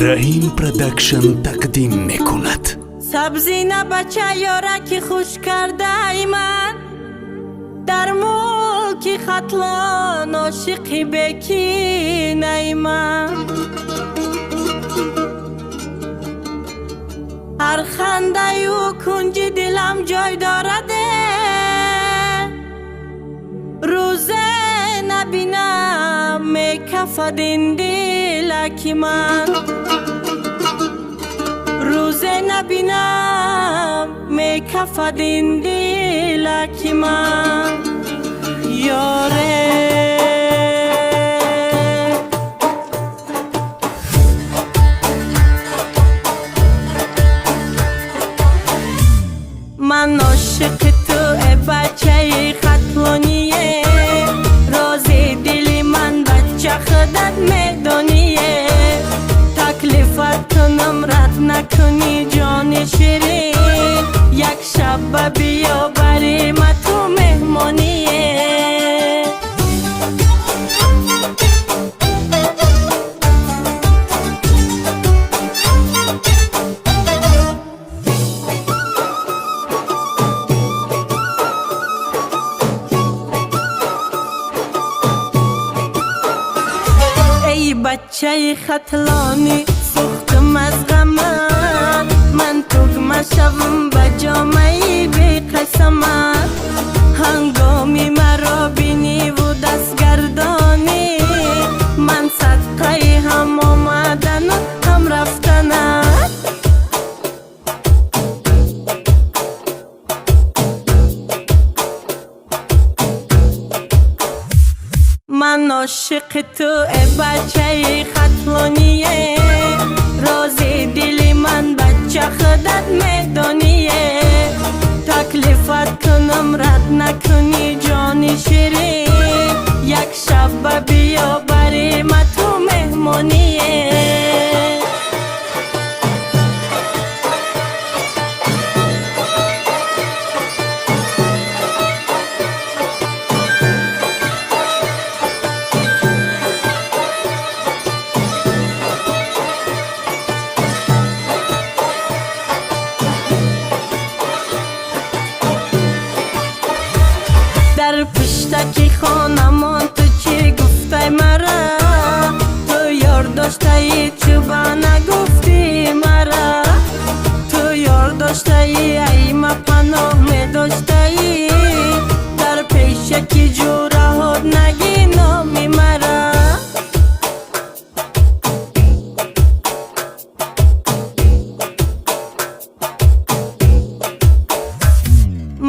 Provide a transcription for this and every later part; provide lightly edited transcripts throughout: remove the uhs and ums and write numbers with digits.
Раҳим Продакшн тақдим мекунад. Сабзина бача ёра ки хуш кардаи ман дар мулки Хатлон ошиқи бекинаи ман. Ҳар хандаю кунҷи дилам ҷой дораде, рӯзе набинам мекафад ин дилаки ман. Рӯзе набинам мекафад ин дилаки ман. Ёре ман ошиқи ту э бачаи хатлоние, рози дили ман бача худат медоние. Таклифат кунам рад накунӣ ҷони ширин, як шаба биё бари ма ту меҳмоние. Эй бачаи хатлонӣ сӯхтум аз ғамат, ман тугма шавам ба ҷомаи беқасамат. Ҳангоми маро биниву дастгардонӣ, ман садқаи ҳам омадану ҳам рафтанат. Ман ошиқи ту э бачаи хатлоние, рози дили ман бача худат медоние. Таклифат кунам рад накунӣ ҷони ширин, як шаба биё бари ма ту меҳмоние. Дар пуштаки хонамон ту чӣ гуфтай мара? Ту ёр доштаи чӯба нагуфтӣ мара? Ту ёр доштаи ай ма паноҳ медоштаӣ, дар пешаки ҷураҳот нагӣ номи мара.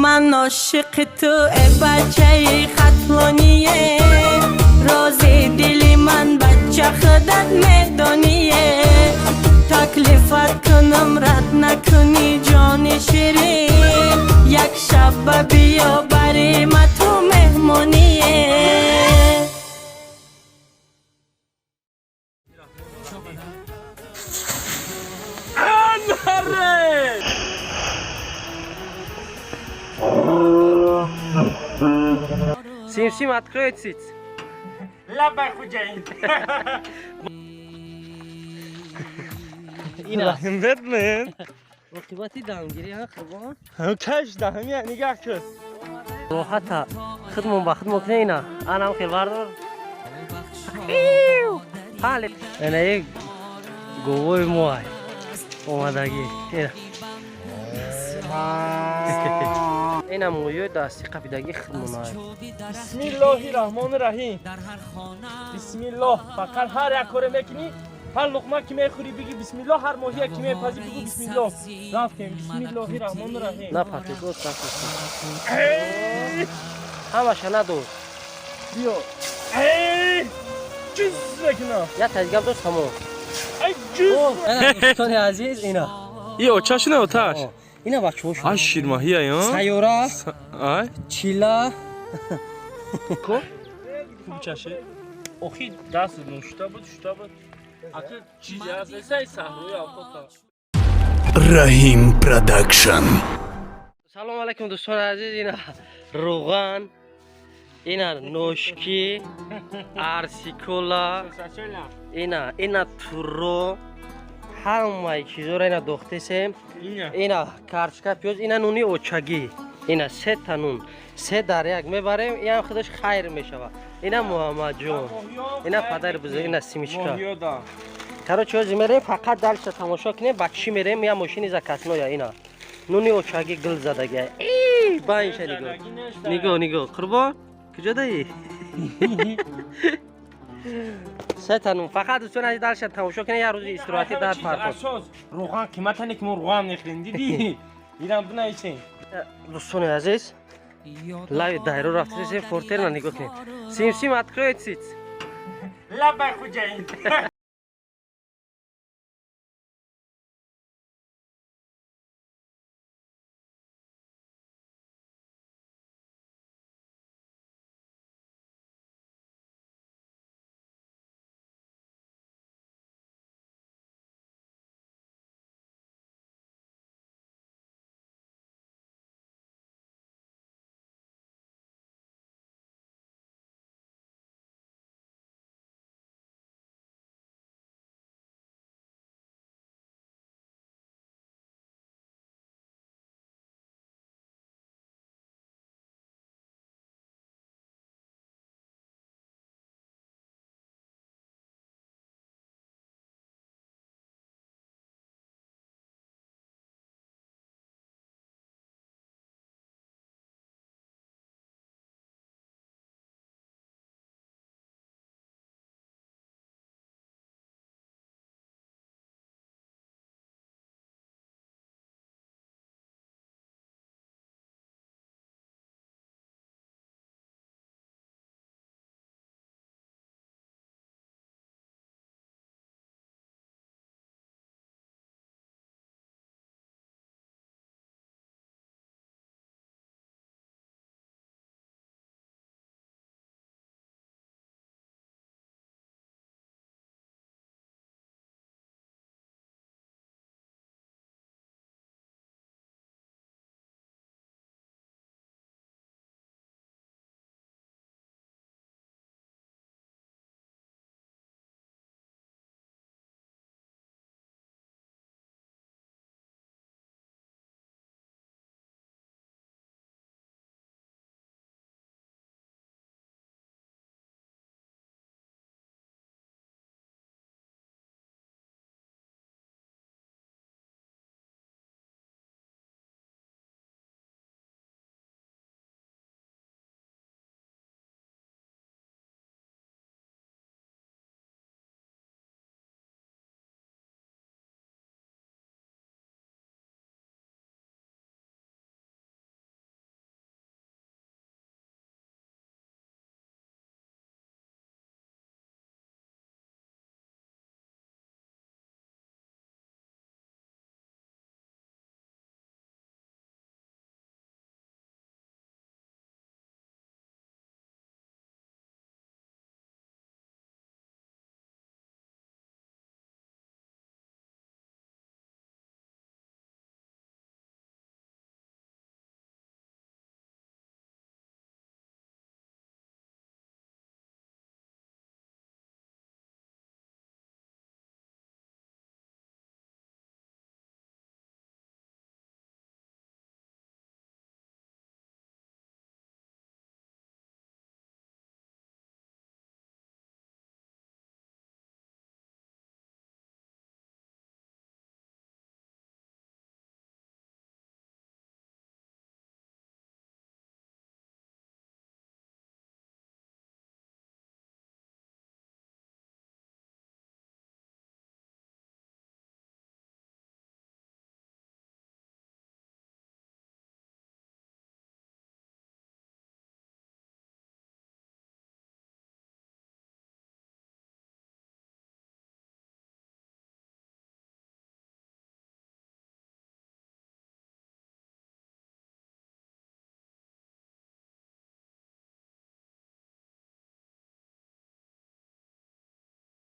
Ман ошиқи ту э бачаи хатлоние, рози дили ман бача худат медоние. Таклифат кунам рад накунӣ ҷони ширин, як шаба биё бари ма ту меҳмоние. Сим-сим, открой циц. Лабай хуҷаин. Ина. Бэтмен. Оқибати дамгирӣ ҳа қурбон. Каш даҳамия нигаҳ кун. Роҳата худмон ба худмон кунем ина. Анам хел бардор. Ҳале. Ина як говои мо ай. Омадагӣ. Ина. Ина моёи дасти қапидагӣ худмон ай. Бисмиллоҳи раҳмони раҳим. Бисмиллоҳ. Фақат ҳар як коре мекунӣ, ҳар луқма ки мехӯрӣ бигӣ бисмиллоҳ, ҳар моҳия ки мепазӣ бигӯ бисмиллоҳ. Рафтем. Бисмиллоҳи раҳмони раҳим. На патигоз нафаси. Ҳамаша надор. Биё. Эй! Ҷуз мекунам. Як таҷгам дошт тамом. Ай ҷуз. Ина дӯстони азиз ина. И очаш не оташ. Ина бачаҳо шуд. Ай ширмаҳия ё? Сайёра, Ай. чила. Ко? Кубчаше. Охи даст нушта буд, шута буд. Ака чизи аст, эсай саҳрои авқота. Раҳим Продакшн. Салом алайкум дӯстони азиз, ина руған, ина ношки, арсикола, ина туро. Ҳамаи чизоро ина дохтесем. Ина картошка, пиёз, ина нуни очагӣ, ина сета нун, се дар як мебарем. Иам худаш хайр мешавад. Ина Муҳаммадҷон, ина падари бузург, ина семечка. Короче, ҳозир мерем, фақат дальше тамошо кунем, ба чӣ мерем. Я мошини заказной я, ина нуни очагӣ гил задагия. Баинша нигоҳ, нигоҳ, нигоҳ. Қурбон, куҷо даи? Сета нун фақат. Дӯстон азиз, дальше тамошо кунем. Як рӯзи истироҳатӣ дар Фархор. Роған қиматане ки мо роған мехӯрем, дидӣ, ирам бинависем. Дӯстони азиз, лави дайро рафтесем. Фортерна нигоҳ кунед. Симсим, откроет. Лабай, хуҷаин.